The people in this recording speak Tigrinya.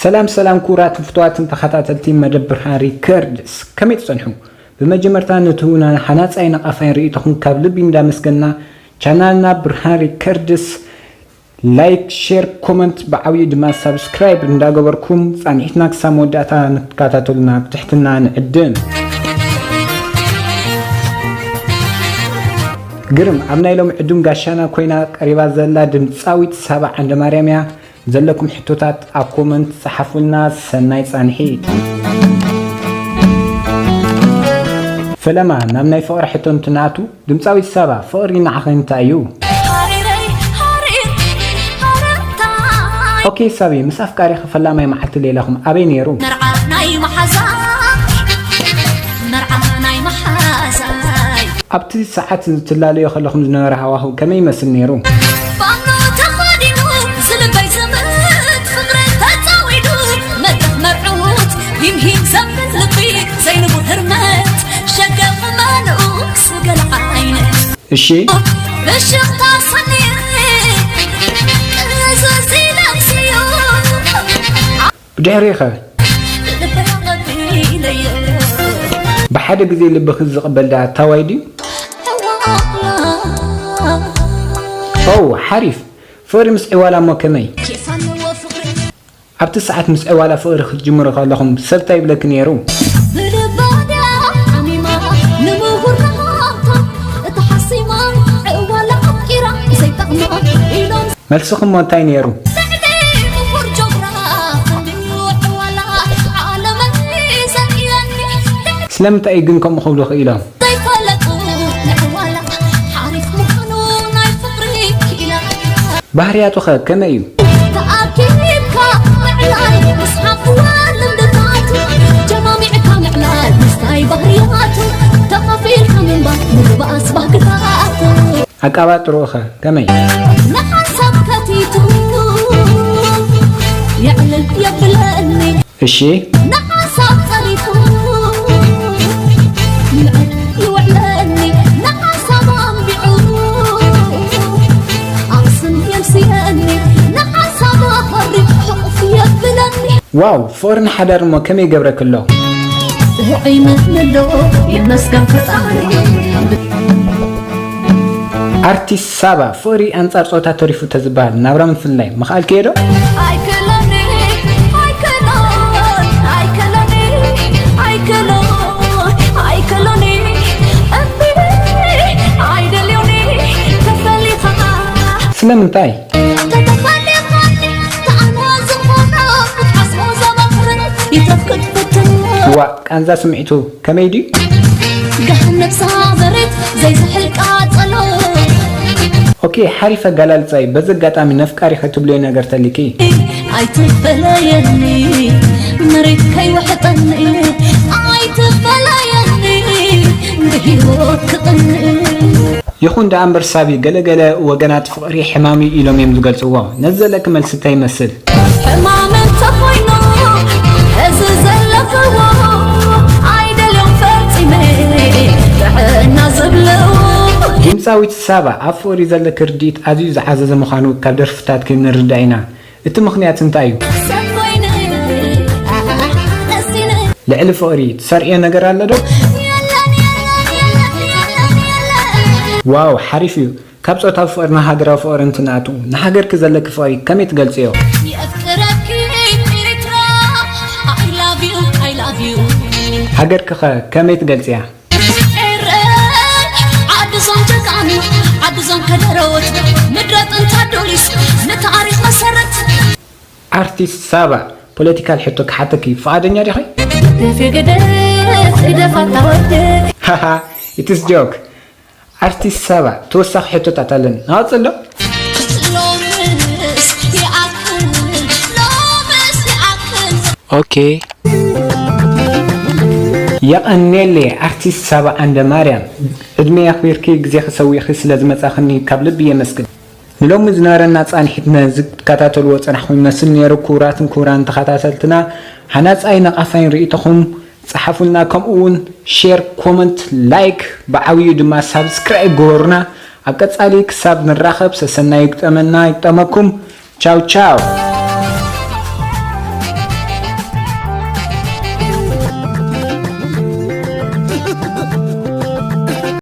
ሰላም ሰላም ክቡራትን ፍቱዋትን ተኸታተልቲ መደብ ብርሃን ሪከርድስ፣ ከመይ ትጸንሑ? ብመጀመርታ ነቲ ሃናጻይ ነቓፋይን ርእይቶኹም ካብ ልቢ እንዳመስገንና፣ ቻናልና ብርሃን ሪከርድስ ላይክ፣ ሼር፣ ኮመንት ብዓብዩ ድማ ሳብስክራይብ እንዳገበርኩም ጻንሒትና ክሳብ መወዳእታ ንክትከታተሉና ብትሕትና ንዕድም። ግርም ኣብ ናይ ሎሚ ዕዱም ጋሻና ኮይና ቀሪባ ዘላ ድምጻዊት ሳባ ዓንደማርያም እያ። ዘለኩም ሕቶታት ኣብ ኮመንት ጸሓፉልና። ሰናይ ጻንሒት። ፈለማ ናብ ናይ ፍቕሪ ሕቶ እንትንኣቱ፣ ድምጻዊት ሳባ፣ ፍቕሪ ንዓኺ እንታይ እዩ? ኦኬ ሳቢ፣ ምስ ኣፍቃሪኺ ፈላማይ መዓልቲ ሌላኹም ኣበይ ነይሩ? መርዓ ናይ መሓዛ፣ መርዓ ናይ መሓዛይ። ኣብቲ ሰዓት ትላለዮ ከለኹም ዝነበረ ሃዋህው ከመይ ይመስል ነይሩ? ባኖ ተኸዲኑ ዝልበይ ዘመድ ፍቕሪ ተጻዊዱ መድረኽ መርዑት ሂም ሂም ዘብል ልቢ ዘይንቡ ህርመት ሸገ ቁመንኡ ስገል ዓይነ እሺ። ብሽኽታ ሰኒ ቅዝዚ ለምስዮ ብድሕሪኸ? ልበይ ኣቐቢለዮ። ብሓደ ግዜ ልብኺ ዝቕበል ደኣ ታዋይ ድዩ? ኦ፣ ሓሪፍ። ፍቕሪ ምስ ዕዋላ እሞ ከመይ? ኬፍ ኣለዎ ፍቕሪ። ኣብቲ ሰዓት ምስ ዕዋላ ፍቕሪ ክትጅምሩ ከለኹም ሰብ እንታይ ይብለኪ ነይሩ? ብልባዳ ሓሚማ ንምሁር ሃብታ እታ ሓሲማ ዕዋላ ኣፍቂራ ዘይጠቕማ ኢሎም መልስኹም እንታይ ነይሩ? ልዕሊ ምሁር ጆግራፍ ክንድዩ ዕዋላ ዓለመይ ዘርእየኒ። ስለምንታይ እዩ ግን ከምኡ ክብሉ ክኢሎም? ዘይፈለጡ ንዕዋላ ሓሪፍ ምዃኑ ናይ ፍቕሪ ክኢላ። ባህርያቱ ኸ ከመይ እዩ? ተኣኪብካ ምዕላይ ምስ ሓፍዋ ልምድታቱ ጀማሚዕካ ምዕላይ ምስታይ ባህርያቱ ተኸፊልካ ምንባር ምግባስ ባህግታቱ። ኣቀባጥርኡ ኸ ከመይ? ንሓሳብ ከቲቱ የዕልል የብለኒ። እሺ። ንሓሳብ ጸሪፉ ይውዕለኒ፣ ንሓሳብ ኣንቢዑ ኣቕስን የምስየኒ፣ ንሓሳብ ኣኸሪ ሕቑፍ የብለኒ። ዋው፣ ፍቕሪ ንሓዳር እሞ ከመይ ይገብረኪ ኣሎ? ጥዑይ ምንሎ ይመስገን ፈጣሪ። ኣርቲስት ሳባ፣ ፍቕሪ ኣንጻር ጾታ ተሪፉ ተዝበሃል ናብራ ምፍልላይ ምኽኣልክዮ ዶ? ኣይክእሎን፣ ኣይክእሎን፣ ኣይክእሎን፣ ኣይክእሎን፣ ኣይክእሎን፣ እምቢ፣ ኣይደልዮን፣ ተፈሊኻ። ስለምንታይ? ተተፈሊኻኒ፣ ተኣና ዝኾኖ፣ ክትሓስቦ ዘማኽርን፣ ይተፍቅድ ፈትን። ዋእ፣ ቃንዛ ስምዒቱ ከመይ ድዩ? ገሃነብ ሳበሬት ዘይዝሕል ቃጸሎ። ኦኬ፣ ሓሪፍ ኣገላልጻ እዩ። በዚ ኣጋጣሚ ነፍቃሪኸ ትብልዮ ነገር ተሊኪ? ኣይትፈለየኒ፣ መሬት ከይውሕጠኒ፣ ኣይትፈለየኒ፣ ብህይወት ክቕኒ። ይኹን ደኣ እምበር ሳቢ፣ ገለ ገለ ወገናት ፍቕሪ ሕማም እዩ ኢሎም እዮም ዝገልጽዎ። ነዚ ዘለኪ መልሲ እንታይ ይመስል? ሕማም እንተኾይኑ፣ እዚ ዘለኽዎ ኣይደልዮም ፈጺመ ጥዕና ዝብልዎ። ድምጻዊት ሳባ፣ ኣብ ፍቕሪ ዘለኪ ርድኢት ኣዝዩ ዝዓዘዘ ምዃኑ ካብ ደርፍታትኪ ንርዳእ ኢና። እቲ ምኽንያት እንታይ እዩ? ሰብ ኮይነ፣ ኣሕ፣ ተሲነ። ልዕሊ ፍቕሪ ትሰርዕዮ ነገር ኣሎ ዶ? የለን፣ የለን፣ የለን፣ የለን፣ የለን። ዋው፣ ሓሪፍ እዩ። ካብ ጾታዊ ፍቕሪ ናብ ሃገራዊ ፍቕሪ እንትንኣቱ፣ ንሃገርኪ ዘለኪ ፍቕሪ ከመይ ትገልጽዮ? የፍቅረኪ ኤሪትራ፣ I love you, I love you። ሃገርኪ ኸ ከመይ ትገልጽያ? ኤረ፣ ዓዲ ዞም ጀጋኑ፣ ዓዲ ዞም ከደረዎት፣ ምድረ ጥንት ኣዶሊስ፣ ንታሪኽ መሰረት። ኣርቲስት ሳባ፣ ፖለቲካል ሕቶ ክሓተኪ ፍቓደኛ ዲኺ? ግደፍ፣ ግደፍ፣ ግደፍ ኣታ ወደይ። ሃሃ፣ it is joke። ኣርቲስት ሳባ፣ ተወሳኺ ሕቶታት ኣለኒ። ንቐጽል ዶ? ሎምስ ይኣክል፣ ሎምስ ይኣክል። ኦኬ። የቐንየለይ ኣርቲስት ሳባ ዓንደማርያም፣ ዕድመይ ኣኽቢርኪ ግዜኺ ሰዊእኺ ስለ ዝመጻኽኒ ካብ ልቢ የመስግን። ንሎሚ ዝነበረና ጻንሒት ነዚ ክትከታተልዎ ጸናሕኩም ይመስል ነይሩ። ክቡራትን ክቡራን ተኸታተልትና፣ ሃናጻይ ነቓፋይን ርእይቶኹም ጸሓፉልና፣ ከምኡ እውን ሼር፣ ኮመንት፣ ላይክ፣ ብዓብዩ ድማ ሳብስክራይብ ግበሩና። ኣብ ቀጻሊ ክሳብ ንራኸብ ሰሰናዩ ይግጠመና ይግጠመኩም። ቻው ቻው።